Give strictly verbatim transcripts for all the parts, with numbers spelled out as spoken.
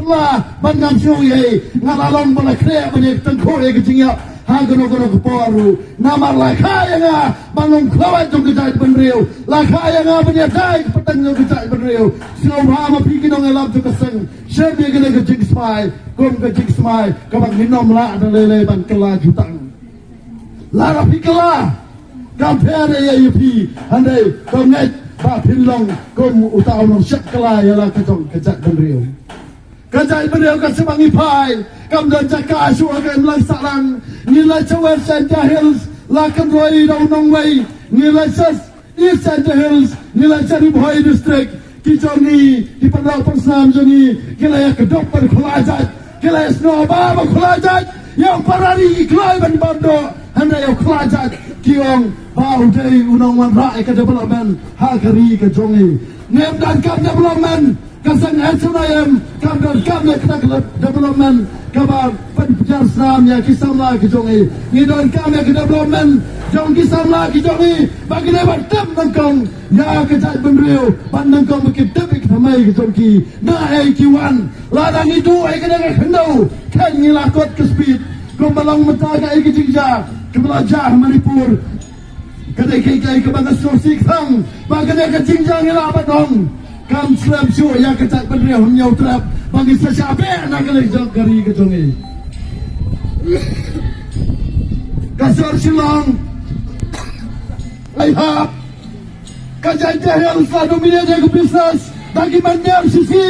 La ban ngam shu ïa nga la long ba la khreh ban ïa tang kho ïa ka jingïap ha kano kano ka por ruh. Namar la kha ïa nga ban long khlawait jong ka jaitbynriew, la kha ïa nga ban ïa dai ka pateng jong ka jaitbynriew. Sngewbha ma phi ki nongïalam jong ka seng, shem ïa kane ka jingsmai kum ka jingsmai kaba ngin ym lah da lei lei ban kylla jutang. Lada phi kylla, kam pher ïa ïa phi, hynrei to ngeit ba phin long kum uta u nongshakri ïa la ka jong ka jaitbynriew. Ka jaitbynriew ka shu ba ngi phai, kam don jaka shuh ha ka imlang sahlang. Ngi la sha West Jaintia Hills, la kynroi da u nongwei. Ngi la sha East Jaintia Hills, ngi la sha Ri Bhoi District. Ki jong ngi, ki para para snam jong ngi, ki la ïa kdup ban khulah jait, ki la ïa snoh ba ban khulah jait. Ïa u para ri ki kloi ban ban doh, hynrei ïa u khulah jait ki ong ba u dei u nongwanrah ïa ka development ha ka ri ka jong ngi. Ngim donkam development, ka seng H N I M kam donkam ïa ka development kaba pynpjar snam ïa ki samla ki jong ngi. Ngi donkam ïa ka development jong ki samla ki jong ngi ba ki dei ban tip nyngkong ïa ka jaitbynriew, ban nyngkong ba ki tip ïa ka thymmei ka jong ki. Na ei ki wan, lada ngi duh ïa kane ka khyndew, kan ngi la kot ka speed. Kumba long mynta ka ei ka jingjia kaba la jia ha Manipur. Ka dei ka ei ka ei kaba nga sngewsih tang ba kane ka jingjia ngi lah ban ong kam slem shuh ïa ka jaitbynriew Hynñiewtrep ba ngi sa shah beh na kane ka jong ka ri ka jong ngi. Ka sor Shillong, ai ha ka Jaintia Hills la dominate ïa ka business da ki mynder shisha.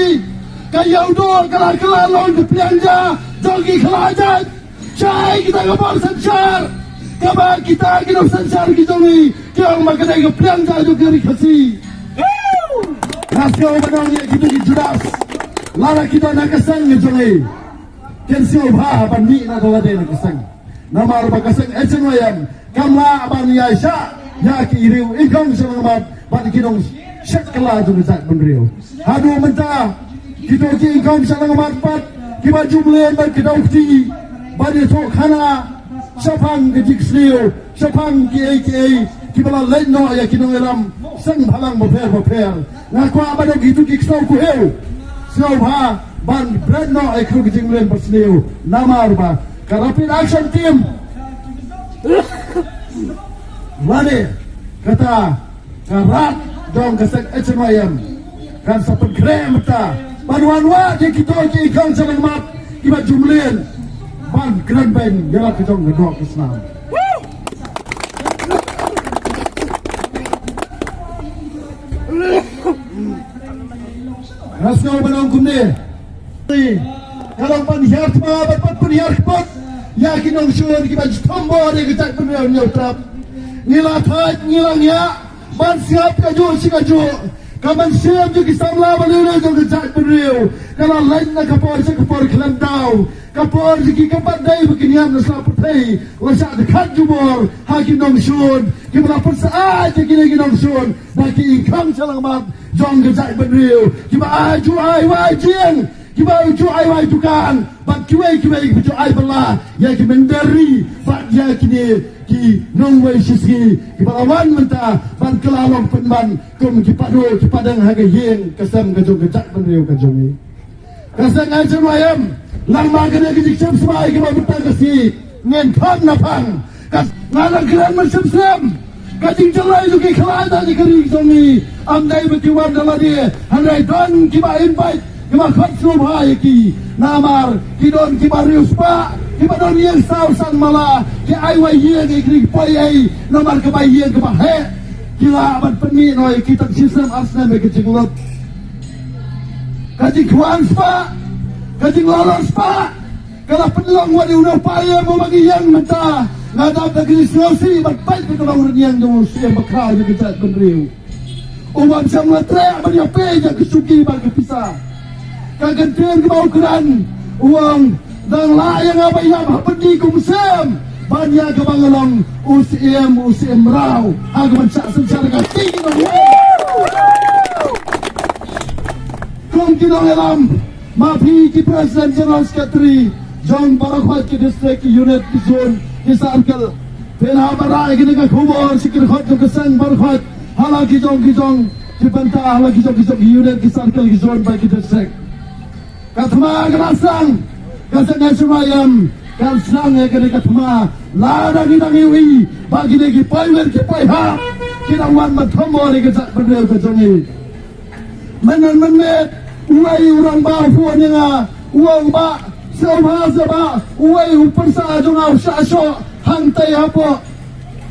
Ka ïawduh ka la kylla long ka pliang ja jong ki khlajat. Shai kita ka bor synshar, kaba kita ki nongsynshar ki jong ngi ki ong ba ka dei ka pliang ja jong ka ri Khasi. Nga sngew ba dang ïa kito ki Judas, lada kita na ka seng ki jong ngi kin sngewbha ban mih na ka lade na ka seng. Namar ba ka seng H N Y M kam lah ban ïaishah ïa ki riew ingkhong sha longmat bad ki nongshakri jong ka jaitbynriew. Haduh mynta kito ki ingkhong sha longmat pat kiba ju mlien bad ki daw kti ban ïathuh khana shaphang ka jingsniew, shaphang kiei kiei kiba la leit noh ïa ki nongïalam seng bhalang bapher bapher. Nga kwah ba dang kito ki ksew kuhiew sngewbha ban bret noh ïa kito ki jingmlien basniew. Namar ba ka Rapid Action Team lane kata ka rat jong ka seng H N Y M kan sa pynkhreh mynta ban wan wad ïa kito ki ingkhong sha longmat kiba ju mlien ban kren beiñ ïa la ka jong ka doh ka snam. Nga sngew ban ong kumne. Ka long ban hiar thma bad ban pynhiar kput ïa ki nongshun kiba ju thombor ïa ka jaitbynriew Hynñiewtrep. Ngi la thait, ngi la ngiah ban sngap kajuh shi kajuh. Ka mynsiem jong ki samla ba lei lei jong ka jaitbynriew ka la leit na ka por sha ka por khlem daw. Ka por jong ki kam pat dei ba kin ïam na sla pyrthei, la shah dkhot jubor ha ki nongshun kiba la pynsyaid ïa kine ki nongshun da ki ingkhong sha longmat jong ka jaitbynriew, kiba ai ju ai wai jing, kiba ai ju ai wai dukan bad kiwei kiwei kiba ju ai bylla ïa ki mynder ri bad ïa kine ki nongwei shisngi kiba la wan mynta ban kylla long pynban kum ki paduh ki padeng ha ka ïing ka sem ka jong ka jaitbynriew ka jong ngi. Ka seng H N Y M, lang ba kane ka jingshepsmai kaba mynta ka sngi ngin khang na phang. Ka nga dang kren mynsiem siem. Ka jingjyllei jong ki khlai da ki ri jong ngi, am dei ba ki wan da lade, hynrei don kiba invite, kiba khot sngewbha ïa ki. Namar ki don kiba riewspah, kiba don ïing saw san mala, ki ai wai ïing ïa ki ri ki poi ei, namar kaba ïing kaba heh. Ki lah ban pynmih noh ïa ki tang shisnem arsnem ïa ka jinglut. Ka jingkhwan spah, ka jinglalor spah ka la pynlong wat ïa u nongpait ïa u ba ngi ïeng mynta. Nga dap da ka jingsngewsih bad peit ka long rynïeng jong u Syiem Bakhraw jong ka jaitbynriew. U bym shym la treh ban ïa pei ïa ka shuki bad ka pisa. Ka kyntien kaba u kren u ong, dang lah ïa nga ba ïap ha pyrdi kum Syiem ban ïa kaba nga long u Syiem, u Syiem mraw ha ka ban shah synshar ka ti ki nong. Kum ki nongïalam, ma phi ki President General Secretary jong baroh khoit ki district, ki unit, ki zone, ki circle, phin hap ban rah ïa kane ka khubor sha ki dkhot jong ka seng baroh khoit, ha la ki jong ki jong ki bynta, ha la ki jong ki jong ki unit, ki circle, ki zone bad ki district. Ka thma ka la sdang, ka seng S N Y M ka sdang ïa kane ka thma. Lada ngi dang ïohi ba kine ki paiwir ki paihap ki dang wan ban thombor ïa ka jaitbynriew ka jong ngi. Mynnin mynnin uwei u rangbah u phone ïa nga, u ong, "Bah, sngewbha seh bah, uwei u pyrsa jong nga u shah shoh hangtei hapoh,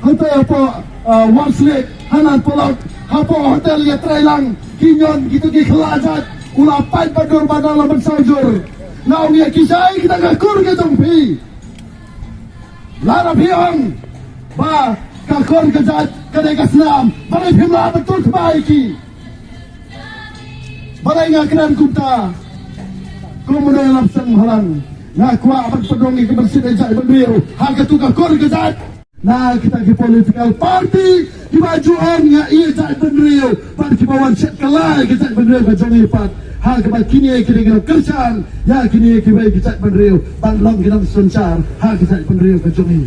hangtei hapoh, ah, West Lake, hanan paralok, hapoh hotel ïa trei lang, ki ñion kito ki khlajat, u la pait bad dur bad la ban saw jur." Nga ong ïa ki, "Shaei kita ka kur ka jong phi? Lada phi ong ba ka kur ka jait ka dei ka snam, balei phim lah ban tur thma ïa ki?" Balei nga kren kumta? Kum u nongïalam seng bhalang, nga kwah ban pynrung ïa ka mynsiem jaitbynriew ha katu ka kur ka jait. Na kita ki political party kiba ju ong ïa i jaitbynriew bad kiba wan shet kylla ïa ka jaitbynriew ka jong i pat, ha kaba kine ki dei ki nongkyrshan ïa kine kiwei ki jaitbynriew ban long ki nongsynshar ha ka jaitbynriew ka jong i.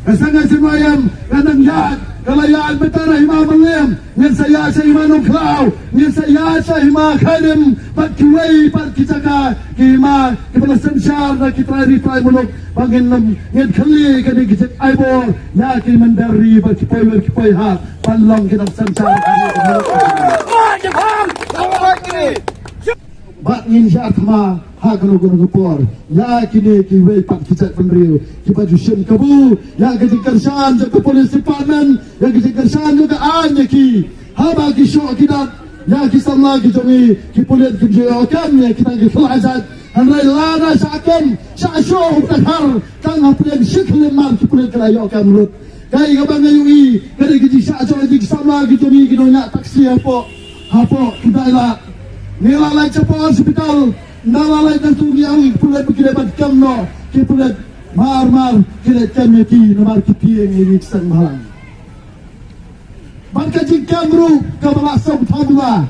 Ka seng S N Y M ka nang ïaid, ka la ïaid mynta na hima Mylliem. Ngin sa ïaid sha hima Nongkhlaw, ngin sa ïaid sha hima Khairim bad kiwei pat ki jaka, ki hima kiba la synshar na ki trai ri trai muluk, ba ngin nym, ngin khlieh kane ka jingai bor ïa ki mynder ri bad ki paiwir ki paihap ban long ki nongsynshar. Bad ngin ïa thma ha kano kano ka por ïa kine kiwei pat ki jaitbynriew kiba ju shim kabu ïa ka jingkyrshan jong ka police department, ïa ka jingkyrshan jong ka aiñ ïa ki. Haba ki shoh ki dat ïa ki samla ki jong ngi, ki pulit kim ju ïoh kem ïa kita ki khlajat. Hynrei lada shah kem shah shoh u pynhar tang hapdeng shi khyllipmat, ki pulit ki la ïoh kem lut. Kaei kaba nga ïohi ka dei ka jingshah shoh jong ki samla ki jong ngi, ki nongñiah taxi hapoh, hapoh Khyndai Lad. Ngi la leit shapoh hospital, nda la leit nangtu ngi ong ïa ki pulit ba ki dei ban kem noh, ki pulit mar mar ki leit kem ïa ki namar ki tieng ïa ngi ki seng bhalang. Bad ka jingkem ruh kaba la song thamula.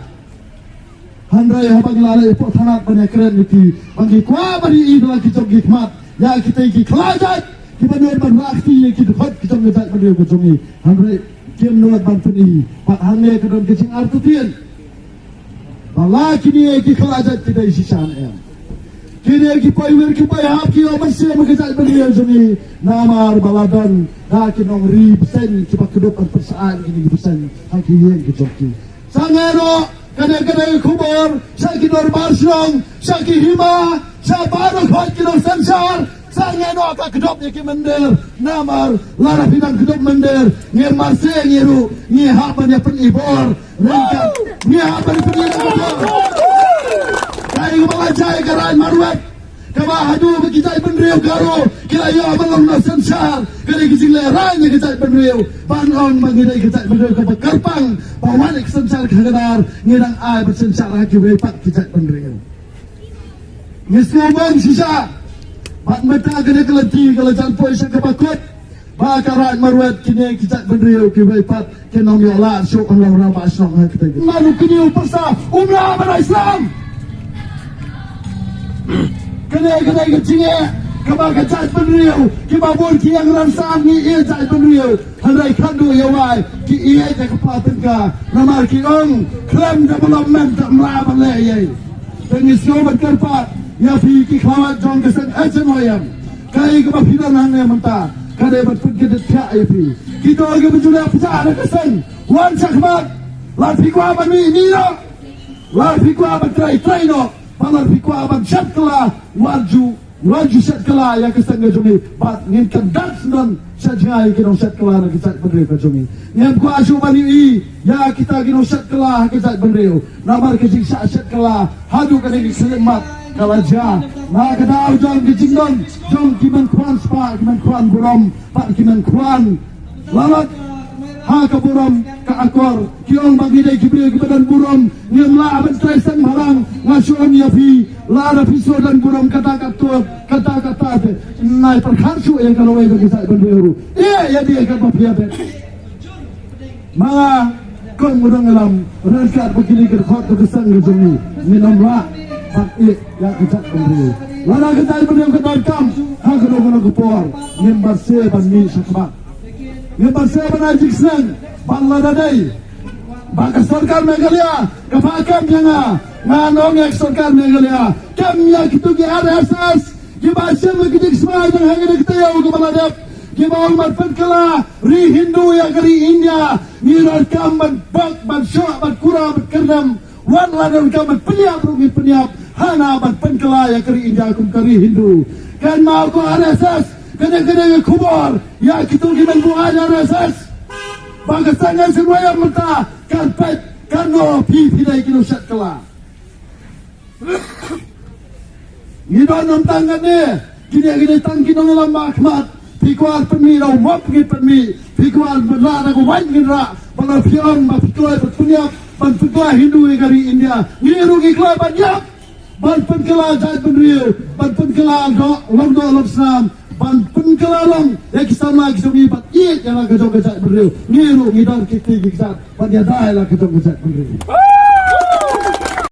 Hynrei haba ngi la leit hapoh thanat ban ïakren ïa ki, ba ngi kwah ban ïohi da la ki jong ki khmat ïa kitei ki khlajat kiba nud ban rah kti ïa ki dkhot ki jong ka jaitbynriew ka jong ngi. Hynrei kim nud ban pyni. Bad hangne ka don ka jingartatien ba la kine ki khlajat ki dei shisha ne em. Kine ki paiwir ki paihap ki ïoh mynsiem ha ka jaitbynriew jong ngi namar ba la don da ki nongri bseiñ kiba kdup ban pynshai ïa kine ki bseiñ ha ki ïing ki jong ki. Sangeh noh kane kane ka khubor sha ki dorbar shnong, sha ki hima, sha baroh khoit ki nongsynshar. Sangeh noh ka kdup ïa ki mynder namar lada phi dang kdup mynder, ngi marse ngi ruh ngi hap ban ïa pyni bor. Ryngkat ngi hap ban pyni bor. Kaei kaba la jia ka raid marwet, kaba haduh ba ki jaitbynriew Garo ki la ïoh ban long nongsynshar, ka dei ka jinglehrain ïa ka jaitbynriew ban ong ba ngi dei ka jaitbynriew kaba kyrpang ba wat ïa ka synshar ka kdar, ngi dang ai ban synshar ha kiwei pat ki jaitbynriew. Ngi sngewbang shisha bad mynta ka dei ka lynti ka la jan poi sha kaba kut ba ka raid marwet kine ki jaitbynriew kiwei pat kin ym ïoh lad shuh ban long rangbah shnong ha kata ka. Mano kine u pyrsa um lah ban ai slam. Kane kane ka jingeh kaba ka jaitbynriew kiba bun ki ïeng rangsan ngi ïeit jaitbynriew. Hynrei khatduh ïa wai ki ïeit ïa ka pla tyngka namar ki ong khlem development te ym lah ban leh ei ei. Te ngi sngew ban kyrpad ïa phi ki khlawait jong ka seng H N Y M. Kaei kaba phi don hangne mynta ka dei ban pynkyndiat thiah ïa phi. Kito kiba ju leh pjah na ka seng wan shakhmat. Lada phi kwah ban mih mih noh. Lada phi kwah ban trei trei noh. Bad lada phi kwah ban shet kylla wat ju, wat ju shet kylla ïa ka seng ka jong ngi. Bad ngin kyndat sngewdon sha jngai ki nongshet kylla na ka jaitbynriew ka jong ngi. Ngim kwah shuh ban ïohi ïa kita ki nongshet kylla ha ka jaitbynriew. Namar ka jingshah shet kylla haduh kane ka khyllipmat ka la jia na ka daw jong ka jingdon jong ki mengkhwan spah, ki mengkhwan burom bad ki mengkhwan lalat ha ka burom ka akor. Ki ong ba ngi dei ki briew kiba don burom, ngim lah ban trei seng bhalang. Nga shu ong ïa phi, lada phi shu don burom kata ka tuh, kata kata te nai pyrkhat shuh ïa ka lawei ka jaitbynriew ruh. Ïa ïa dei ka ba phi ïa bet. Ma nga kum u nongïalam ryngkat bad kine ki dkhot ka seng ka jong ngi, ngin ym lah ban ïeh ïa ka jaitbynriew. Lada ka jaitbynriew ka donkam ha kano kano ka por, ngim marse ban mih shakhmat. Ngim marse ban ai jingsneng bad lada dei Ba ka sorkar Meghalaya ka phah kam ïa nga, nga ong ïa ka sorkar Meghalaya, kam ïa kito ki R S S kiba shim ki jingshai jong ha kane ka taïew kaba la dep, kiba ong ban pynkylla ri Hindu ïa ka ri India. Ngi donkam ban bok, ban shoh, ban kura, ban kyrdem. Wat la donkam ban pynïap ruh ngin pynïap, hana ban pynkylla ïa ka ri India kum ka ri Hindu. Kan mut ko R S S, kane kane ka khubor ïa kito ki ban buaid R S S. Ba ka seng ka seng wai mynta kan peit, kan no phi phi dei ki nongshad kylla. Ngi don ym tang kane, kine kine tang ki nongïalam ba khmat. Phi kwah pynmih da u mop ngin pynmih, phi kwah ban rah da ka waiñ ngin rah. Ba la phi ong ba phi kloi ban pynïap, ban pynkylla Hindu ïa ka ri India. Ngi ruh ngi kloi ban ïap, ban pynkylla jaitbynriew, ban pynkylla doh, long doh long snam, ban pynkylla long ïa ki samla ki jong ngi, ban ïeit ïa la ka jong ka jaitbynriew. Ngi ruh ngi don ki kti ki kjat ban ïada ïa la ka jong ka jaitbynriew.